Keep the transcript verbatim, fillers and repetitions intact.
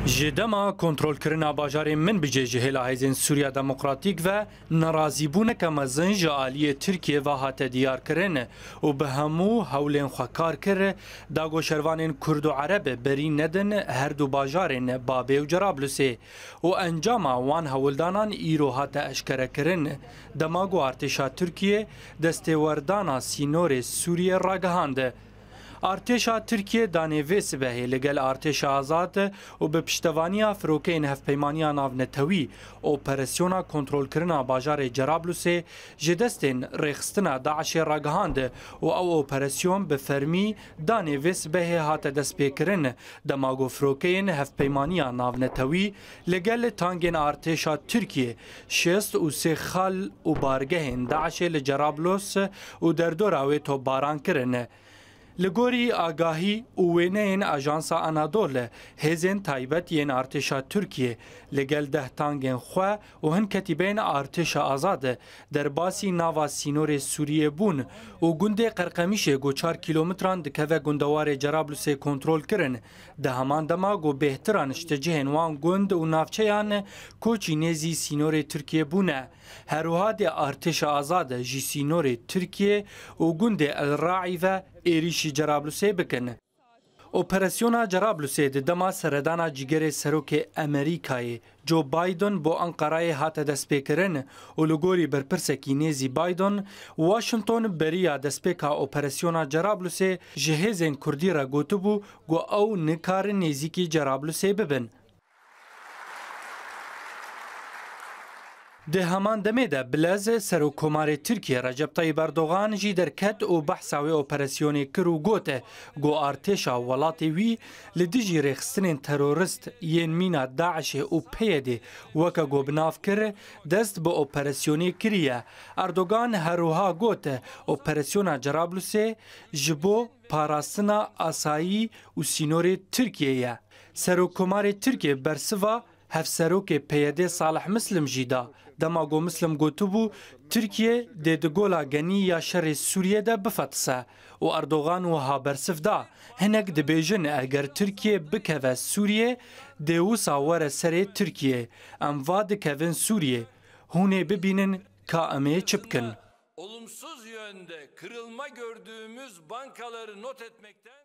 Ji dema kontrolkirina bajarê Minbicê ji hêla hêzên Sûriya Demokratîk ve nerazîbûneke mezin ji aliyê Tirkiyê ve hate diyarkirin û bi hemû hewlên xwe kar kir, da ku şervanên Kurd û Ereb berî nedin her du bajarên Babê û Cerablusê û encama wan hewldanan îro hate eşkerekirin, dema ku artêşa Tirkiyê destêwerdana sînorê Sûriyê ragihand. Artêşa Tirkiyê danê vê sibehê li gel artêşa azad û bi piştevaniya firokeyên Hevpeymaniya Navnetewî operasyona kontrolkirina bajarê Cerablusê ji destên rêxistina DAIŞê ragihand û ew operasyon bi fermî danê vê sibehê hate destpêkirin, dema ku firokeyên Hevpeymaniya Navnetewî li gel tangên artêşa Tirkiyê şêst û sê xal û bargehên DAIŞê li Cerablos û derdora wê topbaran kirin. Li gorî agahî û wêneyên Ajansa Anadolu, hêzên taybet yên artêşa Tirkiyê li gel deh tangên xwe û hin ketîbeyên artêşa azad derbasî nava sînorê Sûriyê bûn û gundê Qerqemîşê ku çar kîlometran dikeve gundewarê Cerablusê kontrol kirin. Di heman dema ku bêhtiran ji cihên wan gund û navçeyan koçî nêzî sînorê Tirkiyê bûne. Her wiha dê artêşa azad ji sînorê Tirkiyê û gundê El Raî ve êrîşî Cerablusê bikin. Operasyona Cerablusê di dema seredana cîgerê serokê Amerîkayê Joe Biden bo Enqerayê hate destpêkirin û li gorî berpirsekî nêzî Biden, Washington beriya destpêka operasyona Cerablusê ji hêzên Kurdî re gotibû ku ew nikarin nêzîkî Cerablusê bibin. Di heman demê de bilez Serokkomarê Tirkiyê Recep Tayyip Erdogan jî derket û behsa wê operasyonê kir û got ku artêşa welatê wî li dijî rêxistinên terorist yên mîna DAIŞê û PYDê weke ku bi nav kir, dest bi operasyonê kiriye. Erdogan her wiha got, operasyona Cerablusê ji bo parastina asayî û sînorê Tirkiyê ye. Serokkomarê Tirkiyê bersiva Hevserokê PYDê Salih Mislim jî da, dema ku Mislim gotibû, Tirkiye dê di gola genî ya şerê Sûriyê de bifetise û Erdogan wiha bersiv da, hinek dibêjin eger Tirkiye bikeve Sûriyê, dê wisa were serê Tirkiye. Em va dikevin Sûriyê. Hûn ê bibînin ka em ê çi bikin. Olumsuz yönde kırılma gördüğümüz bankaları not etmekten